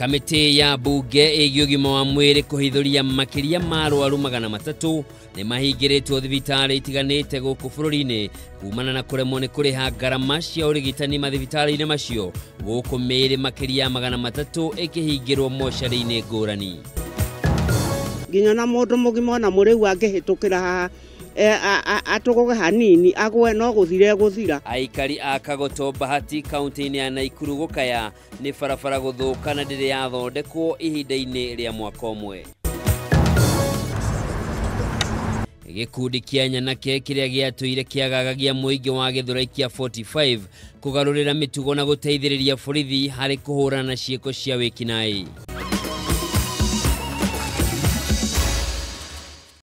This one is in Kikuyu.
Kamĩtĩ ya mbunge ĩgiĩ ũgima wa mwĩrĩ kũhithũria makĩria ma arwaru 300 nĩ mahingĩrĩtwo thibitarĩ itiganĩte gũkũ bũrũri-inĩ kumana na kũremwo nĩ kũrĩha ngarama cia ũrigitani mathibitarĩ-inĩ macio, gũkũ mĩĩrĩ makĩria ya 300 ĩkĩhingĩrwo mocarĩ-inĩ ngũrani. Nginya na mũndũ mũgima ona mũrĩu angĩhĩtũkĩra haha atũgũge hanini agwe no gũthira egũthira. Aikari a Kagoto Bahati kaunti-inĩ ya Naikuru gũkaya nĩ barabara gũthũka na ndĩrĩ yathondekwo ihinda-inĩ rĩa mwaka ũmwe. Gĩkundi kĩa nyanake kĩrĩa gĩatũire kĩagagagia mũingĩ wa Gĩthũrai kĩa 45 kũgarũrĩra mĩtugo na gũteithĩrĩria borithi harĩ kũhũrana na ciĩko cia wĩkinaĩ.